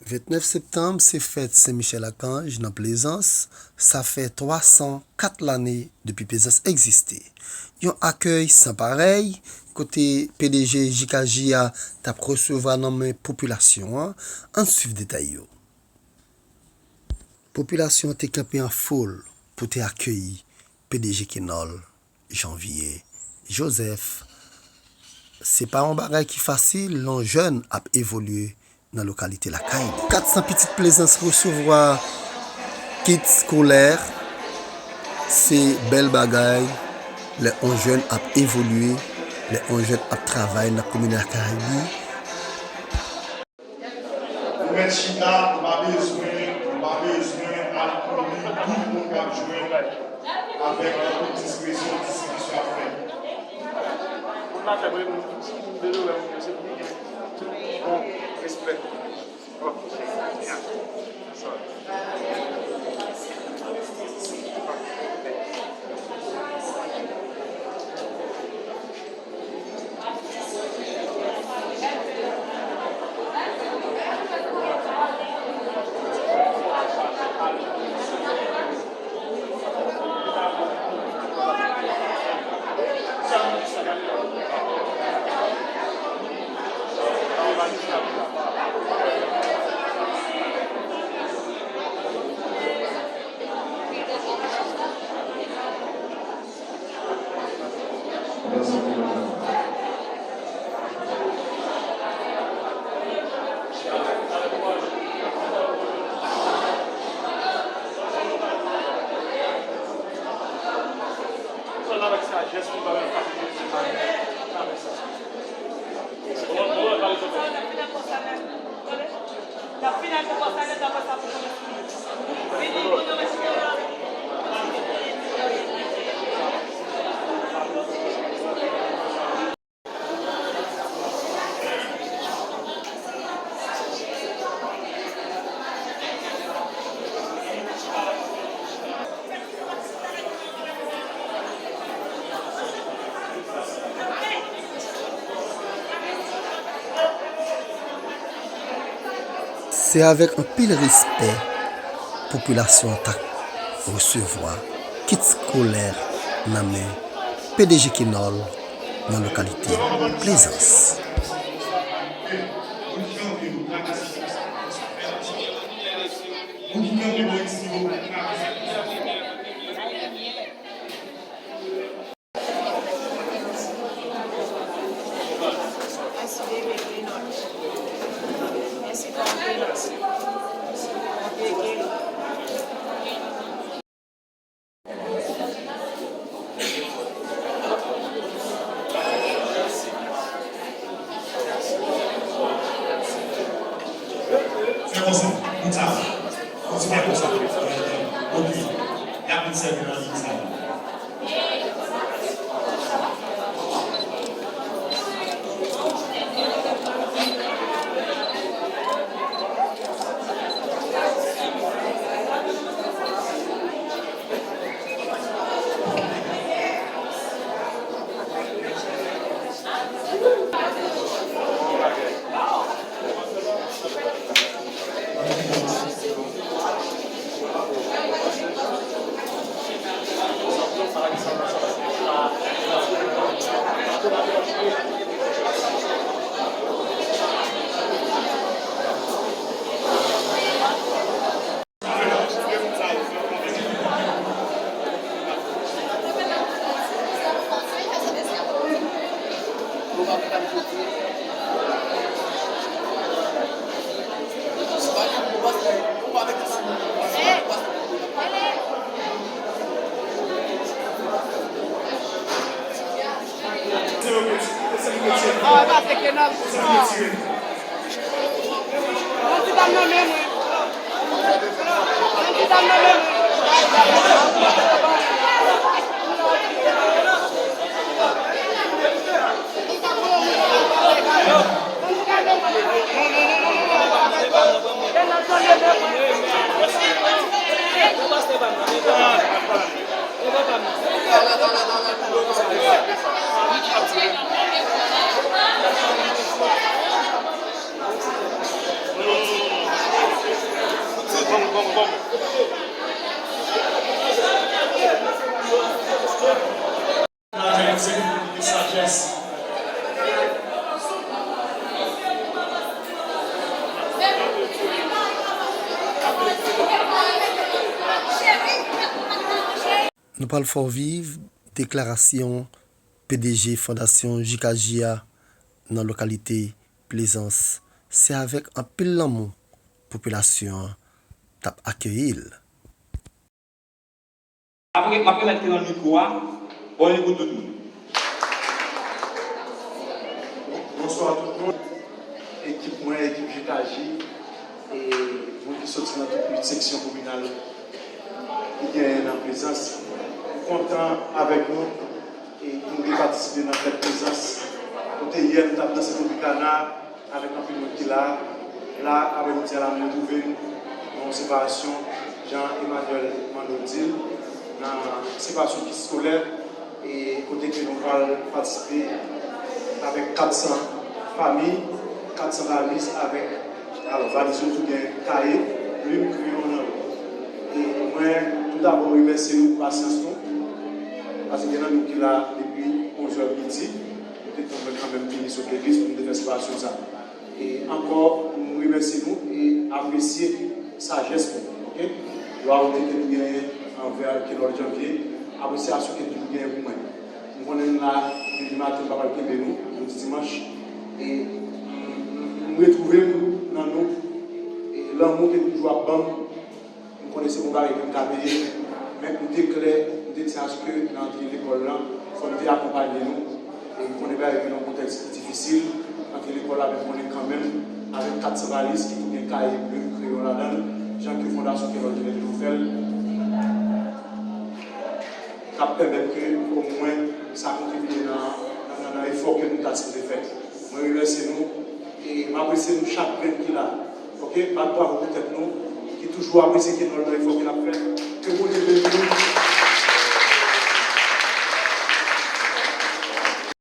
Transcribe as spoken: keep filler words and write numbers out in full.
Ventnèf septanm, se fèt Sen Michèl Akanj nan Plezans. Sa fè twa san kat lane depi Plezans egziste. Yon akèy san parèy, kote P D G J K J a t ap resevwa nan men popilasyon an. Ann swiv detay yo. Popilasyon an te kanpe an foul pou te akeyi P D G Kenòl Janvier Joseph. Se pa yon bagay ki fasil lè yon jèn ap evolye nan lokalite lakay li. Kat san pitit Plezans resevwa kit skolè, se bèl bagay lè yon jèn ap evolye, lè yon jèn ap travay nan komin lakay li. Nou mèt chita, nou pa bezwen, nou pa bezwen al kouri tout moun k ap jwe avèk anpil diskreyasyon, diskisyon ap fèt. Moun la fè mwen moun piti, moun de lwen moun yo se moun ki gen tout bon respè. Ok. Yeah. Sorry. Se avèk anpil respè popilasyon an t ap resevwa kit skolè nan men P D G Kenòl nan lokalite Plezans. Fè konsa, moun sa yo. Kontinye konsa. Ok. Y ap vin sèvi nan liy sa yo. Nou pral fè w viv deklarasyon P D G Fondasyon J K J a nan lokalite Plezans. Se avèk anpil lanmou popilasyon an t ap akeyi l. Apre, m ap remèt li nan mikwo a. Bòn li pou tout moun. Bonswa tout moun. Ekip mwen, ekip J K J, e moun ki soti nan tout uit seksyon kominal ki genyen nan Plezans. M kontan avèk nou e pou nou te patisipe nan fèt Plezans. Kote yè nou t ap danse Tropicana avèk anpil moun ki la. La, aprèmidi a la, nou retwouve n nan yon separasyon, jan Emmanuel Mano di l, nan separasyon kit eskolè, e kote ke nou pral patisipe avèk kat san fanmi, kat san valiz avèk, alò, valiz yo tou gen kaye, plim, kreyon nan yo. E mwen, tou dabò, remèsye nou pou pasyans nou, paske gen nan nou ki la depi onz è midi, nou te kanmenm vini sot legliz pou nou te fè separasyon sa. E ankò, nou remèsye nou e apresye sajès nou, oke? Lwayote ke nou genyen anvè Kenòl Janvye, apresyasyon ke nou genyen pou mwen. M konnen n la depi maten, m pa pral kenbe nou, jodi dimanch. E m, m, m retwouve m nan nou, e lanmou ke nou toujou ap ban m. M konnen se bon bagay ke m ka peye, men m te klè, m te di aske nan antre lekòl lan, fò n te akonpanye nou. E m konnen bagay yo nan yon kontèks ki difisil, antre lekòl la, men m konnen kanmenm, avèk kat san valiz ki tou gen kaye, plim, kreyon ladan l, jan ke Fondasyon Kenòl te toujou fè l, k ap pèmèt ke omwen sa kontribye nan, nan, nan, nan efò ke nou ta sipoze fè. Mwen remèsye nou e m apresye nou chak grenn ki la. Oke, bat bravo pou tèt nou, ki toujou apresye Kenòl nan efò ke l ap fè.